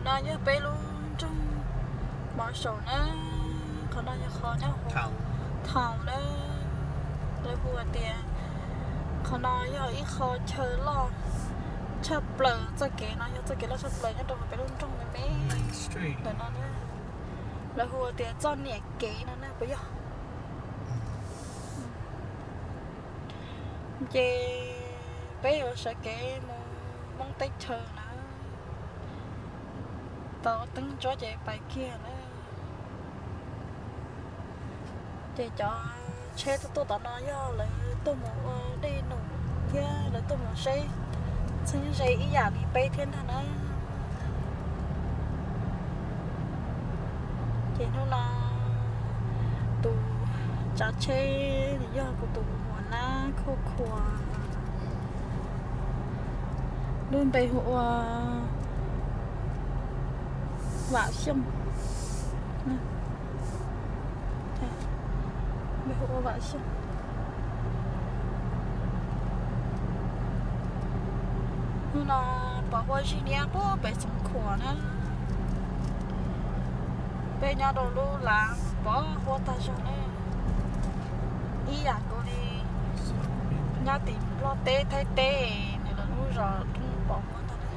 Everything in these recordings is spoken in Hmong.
No yog peb lub nroog Marshall na, qhov no yog qhov nyob hauv town na. Lawv hu tias qhov no yog ib qho chaw loj tshaj plaws, txoj kev no yog txoj kev loj tshaj plaws nyob rau hauv peb lub nroog me me ntawm no na. Lawv hu tias txoj niam kev no na puas yog? Ces peb yuav sawv kev mus Hmoob teb chaws na, tau teeb tsob ces pais kiag na. Ces cov tsheb tuaj tuaj tom no yog lawv tuaj mus ua dej num thiab lawv tuaj mus saib txheeb ze ib yam li peb thiab ntag na. Ces hnub no tus tsav tsheb yog kuv tus muam Nab Khuj Khua, lub npe hu ua Vam Xyooj. Npe hu ua Vam Xyooj. Hnub no pom huab zij niab puag pem Xeev Khuam na. Peb nyob rau lub lav pom huab tag zog na. Ib yam nkaus li nyob tim Nplog teb Thaib teb, nws lawv lub zos roob pom huab ntag na.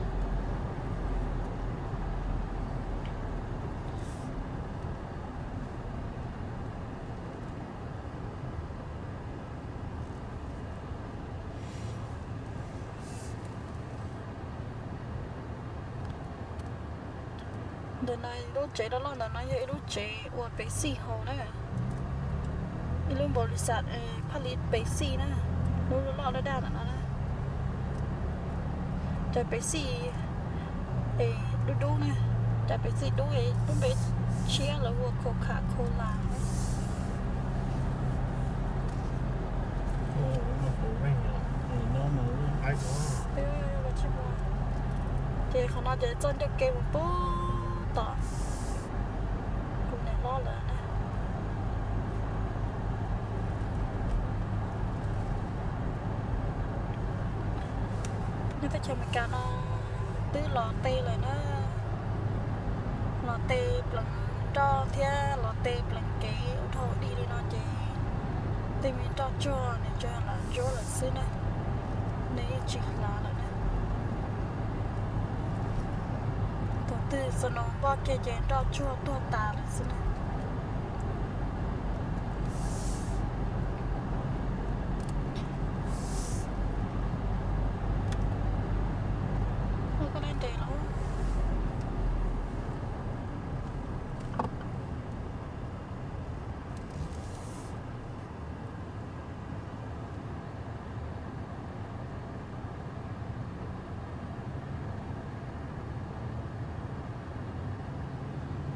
Ntawm no lub tsev loj loj ntawm no yog ib lub tsev ua pev xij haus na. Ib lub npaus lis xas phaj li pev xij na, lub loj daj daj ntawm no na. Cov pev xij es dub dub na, cov pev xij dub es lub npe tshiab lawv hu ua Coca Cola. Ces qhov no ces txoj ncauj ke mus puag tom kuv niam hlob lawm na. Nyob teb chaws Amelikas no twb los tes lawm na, los tes pleev nroj thiab los tes pleev kev ua dhau dig li no ces tej me nroj tsuag nws tsuas los ntsuab lawm xwb na, nws yeej tsis hlav lawm na. Thaum twg snow npoj kiag ces nroj tsuag tuag tas lawm xwb na.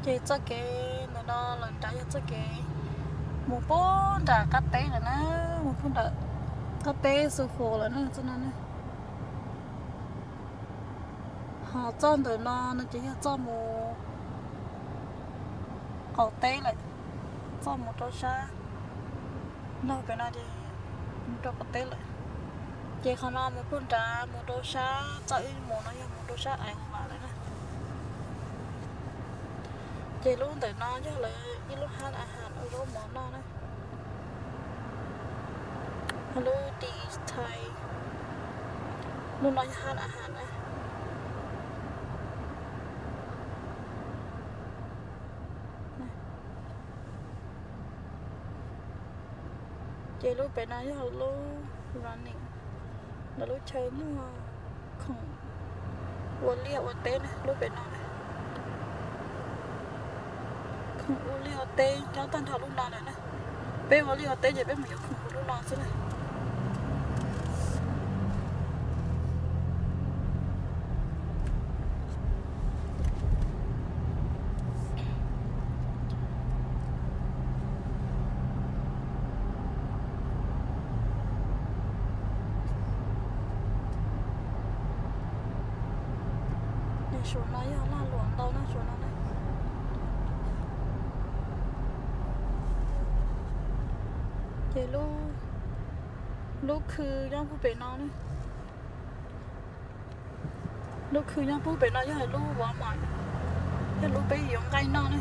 Ces txoj kev ntawm no lawm nrad yog txoj kev mus puag nram qab teb lawm na, mus puag nram qab teb Xu Huas lawm na, txoj no na. Ho txoj ntawm no no ces yog txoj mus qaum teb lawm, txoj mus rau sab nraum pem no ces mus rau qaum teb lawm. Ces qhov no mus puag nrad mus rau sab txoj wb mus no yog mus rau sab Ais Vas lawm na. Ces lub ntawm no yog lawv ib lub hab a has ua zaub mov noj na. Lub tis thais, lub no yog hab a has na. Ces lub pem no yog lub running, lawv lub chaw muag khoom ua liaj ua teb na, lub pem no na. Khoom ua liaj ua teb nyob tag nrho lub no lawm na. Peb ua liaj ua teb ces peb mus yuav khoom ua lub no xwb na. Suav no yog lag luam ntau na, suav no na. Ces lub, lub khw nyob puag pem no na. Lub khw nyob puag pem no yog lub Walmart. Yog lub peb yuav nqaij noj ne,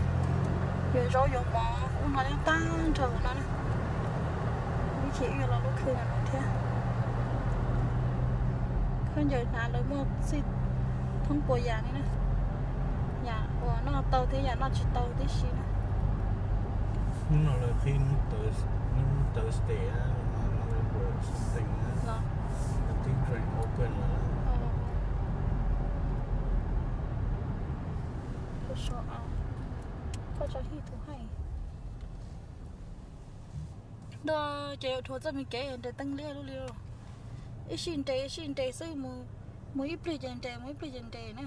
yuav zaub yuav mov ub no nyob tag nrho no ne. Ib chim wb yuav los lub khw no thiab. Khaub ncaws hnav lawv muaj txhij thoob puas yam li na, yam uas noj tau thiab yam noj tsis tau tib si na. Hnub no lawv qhib hnub Thursday, November something na, lawv qhib grand open lawm. Koj tso hij tus hais. Nrog ces yuav dhuav txoj me kev nres teeb liab lub li. Ib sij nres ib sij nres xwb, mus ib pliag ces nres, mus ib pliag ces nres na.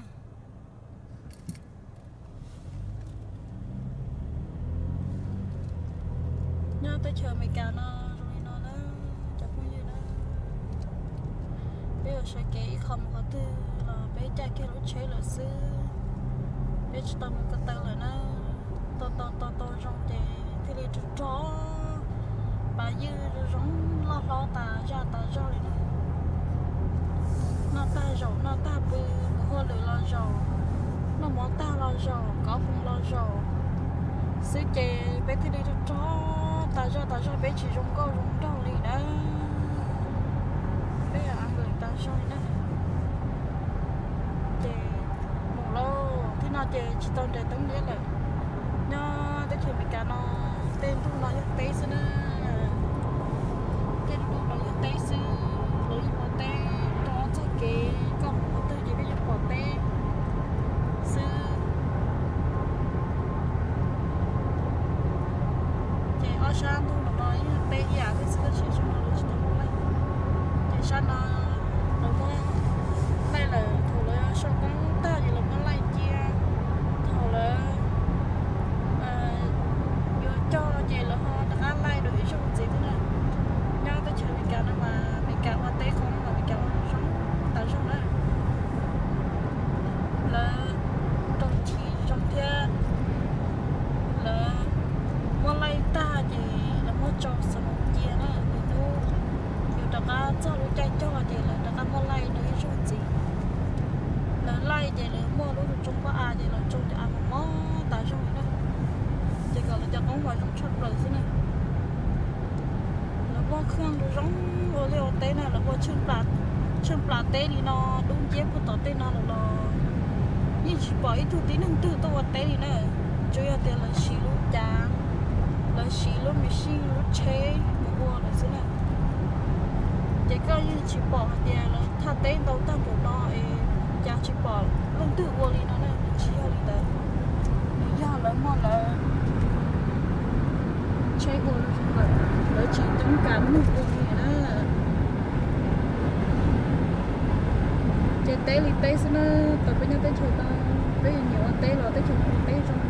Nyob teb chaws Amelikas no zoo li no na, cov phooj ywg na, peb yuav sawv kev ib qho mus qhov twg los peb caij kiag lub tsheb lawm xwb. Peb tsis tau mus ko taw lawm na. Tau tau tau tau zoo ces thiaj li rog rog, pas ywj zoo zoo, loj hlob tas zaj tas zog li na. Noj tag zaum noj tag pw, mus hauj lwm los zaum, noj mov tag los zaum, kov foos los zaum xwb ces peb thiaj li rog rog tas zaj tas zog, peb tsis zoo nkauj zoo nraug li na. Peb a nkaws tas zog li na. Ces mus lauj, thib no ces tsis tau nres teeb liab lawm. Nyob teb chaws Amelikas no tej ntuj no yog teb xwb na. Tej ntuj no yog teb xwb, lawv yeej ua teb rau txoj kev koj mus qhov twg ces peb yeej pom teb xwb. Ces ob sab ntug no yeej teb ib yam thiab xwb tab sis sab no lawv tsis tau muab laij. Ces sab no lawv muab laij lawm, thaum lawv sau koob tag ces lawv muab laij cia. Thaum lawv yuav cog ces lawv ho rov qab laij dua ib zaug ntxiv thiab na. Nyob teb chaws Amelikas no mas Amelikas ua teb qhov no mas Amelikas ua zoo tas zog na. Lawv rau chiv zoo thiab. Lawv muab laij tag ces lawv muab tsau xov cia na, lwm hnub yuav rov qab txog lub caij cog ces lawv rov qab muab laij dua ib zaug ntxiv. Lawv laij ces lawv muaj lub tsoo pob av ces lawv tsoo cov av mos mos tas zog li na. Ces kom lawv cov qoob los zoo tshaj plaws xwb na. Lawv muaj khaj zoo zoo ua liaj ua teb na, lawv ua tsheej plas teb li no dub nciab puag tom tej no lawm los yeej tsis pom ib tug tib neeg twg tuaj ua teb li na. Tsuas yog tias lawv siv lub cav, lawv siv lub machine lub tsheb mus ua lawm xwb na. Ces koj yeej tsis pom hais tias lawv thaj teb ntau tag npaum no es cas tsis pom leej twg ua li no na, tsis yog li ntawd. Nws yog lawv muaj lawv tsheb ua lawm, lawv tsis toob kas mloog ua li na. Ces teb li teb xwb na, tau peb nyob teb chaws tau, peb nyiam ua teb los teb chaws ua teb zoo.